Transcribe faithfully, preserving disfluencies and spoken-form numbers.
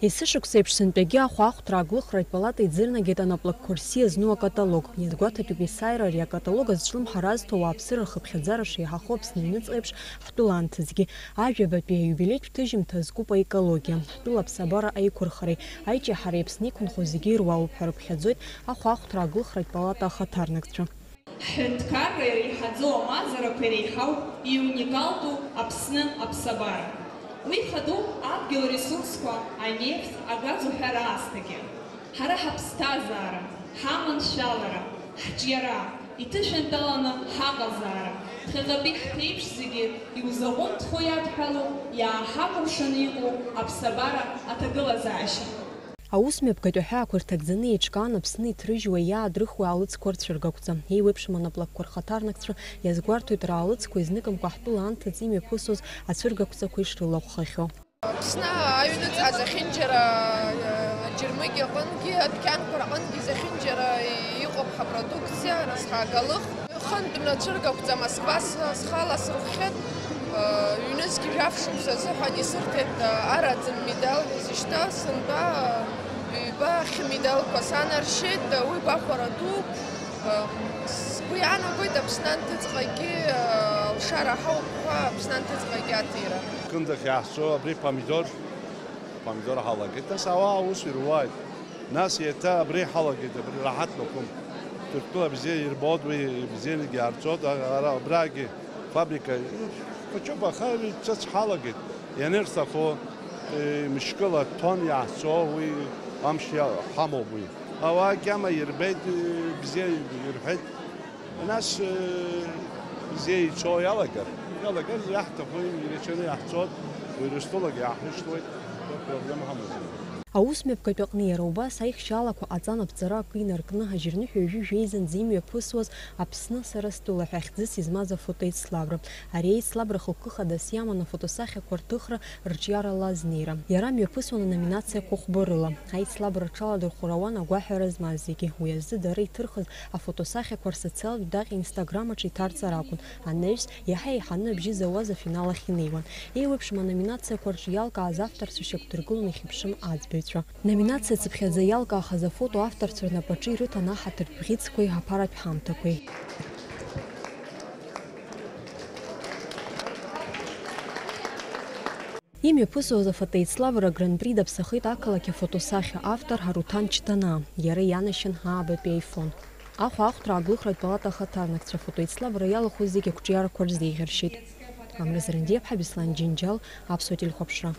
Есышықәса еиԥш сынтәагьы ахәаахәҭра аглыхратә палата иӡырнагеит анаплакқәа рсиа зну акаталог. Иазгәаҭатәуп есааира ари акаталог азҿлымҳара азҭо ауааԥсыра рхыԥхьаӡара шеиҳахо Аԥсны аҩныҵҟа еиԥш ҳтәыла анҭыҵгьы. Ажәабатәи аиубилеитә ҭыжьымҭа зкуп аекологиа, ҳтәыла аԥсабара аиқәырхареи аиҿиаҳареи Аԥсны иқәынхо зегьы ируалуп ҳәа рыԥхьаӡоит ахәаахәҭра аглыхратә палата ахаҭарнакцәа. Ҳҳәынҭқарра иреиҳаӡоу амазарақәа иреиҳау, иуникалтәу Аԥсны аԥсабара. Уи хадоуп адгьыл ресурсқәа, анефть, агаз уҳәа раасҭагьы. Ҳара ҳаԥсҭазаара, ҳаманшәалара, ҳҿиара, иҭышәынтәаланы ҳаҟазаара, ԥхьаҟатәи ҳԥеиԥш зегьы иузаҟәымҭхо иадҳәалоу, иааҳакәыршаны иҟоу аԥсабара аҭагылазаашьа. Аусмҩаԥгатә аҳәаақәа рҭагӡаны еиҿкаан Аԥсны иҭрыжьуа, иаадрыхуа алыцқәа рцәыргақәҵа. Еиуеиԥшым анаплакқәа рхаҭарнакцәа иазгәарҭоит ралыцқәа изныкымкәа ҳтәыла анҭыҵ имҩаԥысуаз ацәыргақәҵақәа ишрылахәхахьоу. Аԥсны аҩныҵҟа зехьынџьара, аџьармыкьа аҟынгьы, адәқьанқәа рҟынгьы зехьынџьара иҟоуп ҳапродукциа, нас ҳагалых. Хынтә нацәыргақәҵа Москва с-, схала срыхәхьеит. Ҩнызқь жәаф шықәса азыҳәан исырҭеит араӡын медал ҳәа изышьҭаз, сынтәа ҩба хьмедалқәа санаршьеит, уи гәахәара дууп. Сгәы иаанагоит Аԥсны анҭыҵҟагьы алшара ҳауп ҳәа, Аԥсны анҭыҵҟагьы аҭира. Кындыхь иаҳцо абри помидор, помидор ҳалагеит, нас ауаа аус ируааит. Нас еиҭа абри ҳалагеит, абри раҳаҭ лақәым. Ҭырқәтәыла бзиа ирбоит, уи бзианагьы иаарҵоит, ара, абрагьы фабрика, хәыҷуп, аха ҩ-ҵәыц ҳалагеит. Ианырҭаху, э, мышкыла тонн иаҳҵо, уи амш иа-, ҳамоуп уи. Ауаа гьама ирбеит, э, бзиа ирҳәеит. Нас, э, бзиа ицо иалагар, иалагар иаҳҭаху ирацәаны иаҳҵоит, Урыстәылагьы иаҳрышьҭуеит, проблема ҳамаӡам. Аусмҩаԥгатә аҟны иара убас аихшьаалақәа ҟаҵан, аԥҵара акы инаркны, ажьырныҳәа ҩажәи жәеизанӡа имҩаԥысуаз Аԥсны сара стәыла ҳәа хьӡыс измаз афотоеицлабра. Ари аицлабра хықәкы хадас иаман афотосахьақәа рҭыхра, рҿиарала азнеира. Иара мҩаԥысуан аноминациақәа хәба рыла. Аицлабра рҽаладырхәыр ауан агәаҳәара змаз зегьы. Уи азы дара иҭырхыз афотосахьақәа рсоциалтә даҟьа Instagram аҿы иҭарҵар акәын. Анаҩс, иаҳа еиҳаны абжьы зауаз афинал ахь инеиуан. Еиуеиԥшым аноминациақәа рҿы иалкааз авторцәа шьақәдыргылон ихьыԥшым аӡбаҩцәа. Номинациа цыԥхьаӡа иалкаахаз афото авторцәа рнапаҿы ирыҭан аҳаҭыртә бӷьыцқәеи аԥаратә ҳамҭақәеи. Имҩаԥысуаз афотоеицлабра Гран-при даԥсахеит ақалақь афотосахьа автор Ҳаруҭан Чҭанаа, иара ианашьан аабатәи аифон. Ахәаахәҭра аглыхратә палата ахаҭарнакцәа афотоеицлабра иалахәыз зегьы ақәҿиарақәа рзеиӷьаршьеит. Амра Зарандиаԥҳа, Беслан Џьынџьал, Аԥсуа телехәаԥшра.